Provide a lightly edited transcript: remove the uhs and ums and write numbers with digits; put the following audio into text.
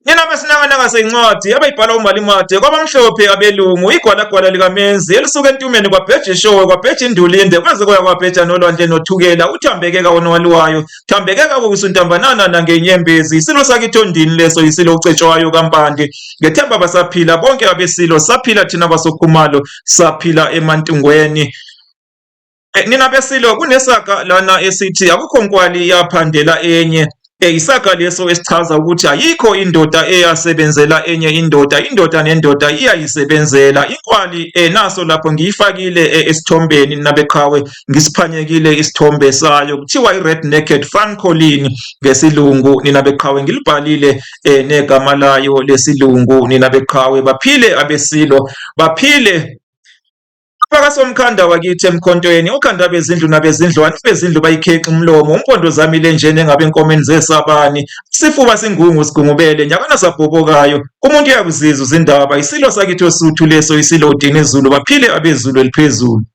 Nina besinangananga seyincwadi abayibhala uMalimade kwabamhlophe abelungu igwalagwala likamenzi elisuka entumeni kwabheja ishowe kwabheja indulinde kwaze kwaya kwabheja nolwandle nothukela uthambekeka wonwaliwayo thambekeka kukusuntambanana nangenyembezi isilo sakithi ondini leso isilo ucetshwayo kampande ngethemba basaphila bonke abesilo saphila thina basokhumalo saphila emantungweni. Nina besilo kunesaga lana esithi akukho nkwali yaphandela enye. Isaga leso esichaza ukuthi ayikho indoda eyasebenzela enye indoda, indoda nendoda iyayisebenzela. Inkwali naso lapho ngiyifakile esithombeni nina beqhawe, ngisiphanyekile isithombe sayo. Kuthiwa i-red naked francolin ngesilungu nina beqhawe, ngilibhalile negama layo lesilungu nina beqhawe. Baphile abesilo, baphile Abakasomkhanda wakithi emkhontweni, okhanda bezindlu nabezindlwane, bezindlu bayikhexa umlomo, umpondo zami lenjena engabe enkomeni zesabani, sifuba singungu sigungubele, nyakana sabhobokayo, umuntu uyakuzizwa izindaba, isilo sakithi osuthu leso, isilo uDinizulu, baphile abezulu eliphezulu.